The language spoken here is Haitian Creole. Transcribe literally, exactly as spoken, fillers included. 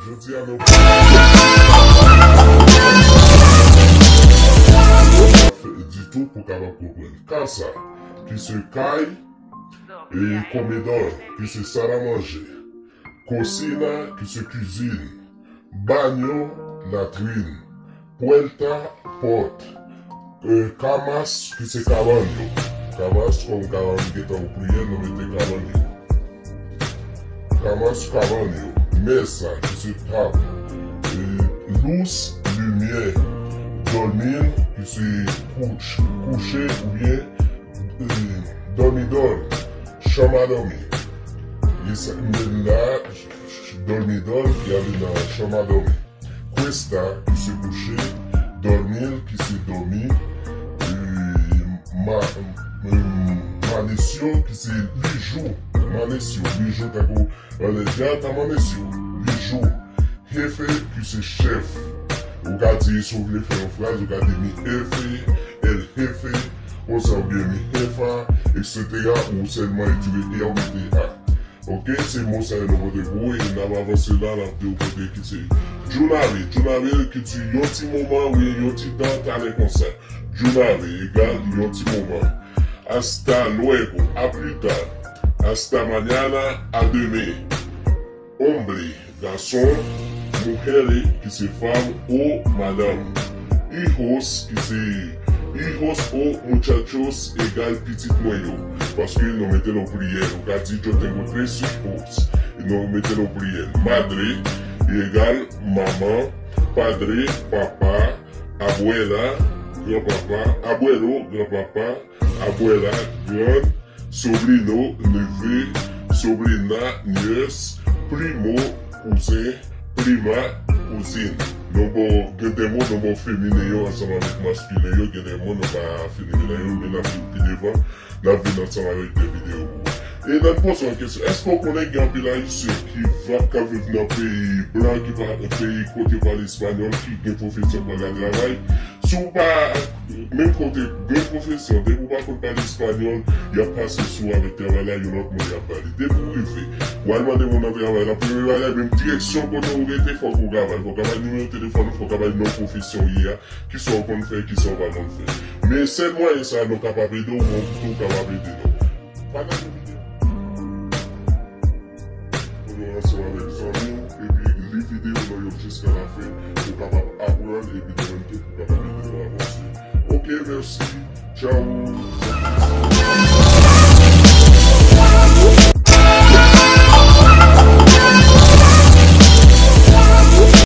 Jodi a nou ditou pou kapab konprann. Kasa, ki se kay, e comedor, ki se sal a manje. Cocina, ki se kizin. Baño, latrin. Puerta, pòt. E, camas, ki se kabann yo. Camas, kòm kabann gentan o pliyèl, nou mete kabann yo. Camas, kabann yo. Mesa, ki se tab. E, luz, limyè. Dormir, ki se kouch, kouche oubyen, e, dormidor. Chanm a dòmi. E sa, men la, dormidor, ki ale nan chanm a dòmi. Cuesta, ki se kouche, dormir, ki se dòmi, e, ma, e, amaneció, ki se lijou, amaneció, lijou, tankou, anlè, ya ta amaneció, lijou, jefe, ki se chèf. Ou ka di, si w vle fè yon fraz, ou ka di mi jefe, el jefe, konsa, oubyen mi jefa, etsetera, ou sèlman retire e a, ou mete a. Ok, se mo sa yo nou pote pou ou, e n ap avanse la, n ap di w kote ki se Djounavi. Djounavi ki di yon ti moman, wi, yon ti tan, talè konsa. Djounavi egal yon ti moman. Hasta luego, a pli ta. Hasta mañana, a demen. Hombre, gason. Mujeres, ki se fanm, o madanm. Hijos, ki se hijos o muchachos, egal pitit mwen yo. Paske nou mete l o pliyèl. Ou ka di, yo tengo tres hijos. E nou mete l o pliyèl. Madre, egal manman. Padre, papa. Abuela, granpapa. Abuelo, granpapa. Abuela, grann. Sobrino, neve. Sobrina, nyès. Primo, kouzen. Prima, kouzin. Nou ba w, gen de mo nou ba w feminen yo ansanm avèk maskilen yo, gen de mo nou pa feminen yo, men n ap vin pi devan, n ap vin ansanm avèk de videyo pou ou. E n ap poze yon kesyon, èske w konnen gen anpil Ayisyen ki va, k ap viv nan peyi blan, ki pa, peyi kote yo pale espanyòl, ki gen pwofesyon k pa ka travay? Si w pa menm kote gen pwofesyon, depi w pa konn pale espanyòl, y ap pase sou w avèk travay la, yon lòt moun y ap pale. Depi w rive, w al mande moun nan travay la, premye bagay, menm direksyon kote w rete, fòk ou ka bay. Fòk ou ka bay nimewo telefòn ou, fòk ou ka bay non pwofesyon w ye a, kisa w konn fè, kisa w pa konn fè. Men sèl mwayen sa a nou kapab ede w, bon, pou tou kapab ede nou. Pataje videyo. Abòne ansanm avèk zanmi w, epi li videyo nou yo jiska lafen, pou w kapab aprann, epi nou menm tou, pou w kapab ede nou avanse. Ok, mèsi. Tchao.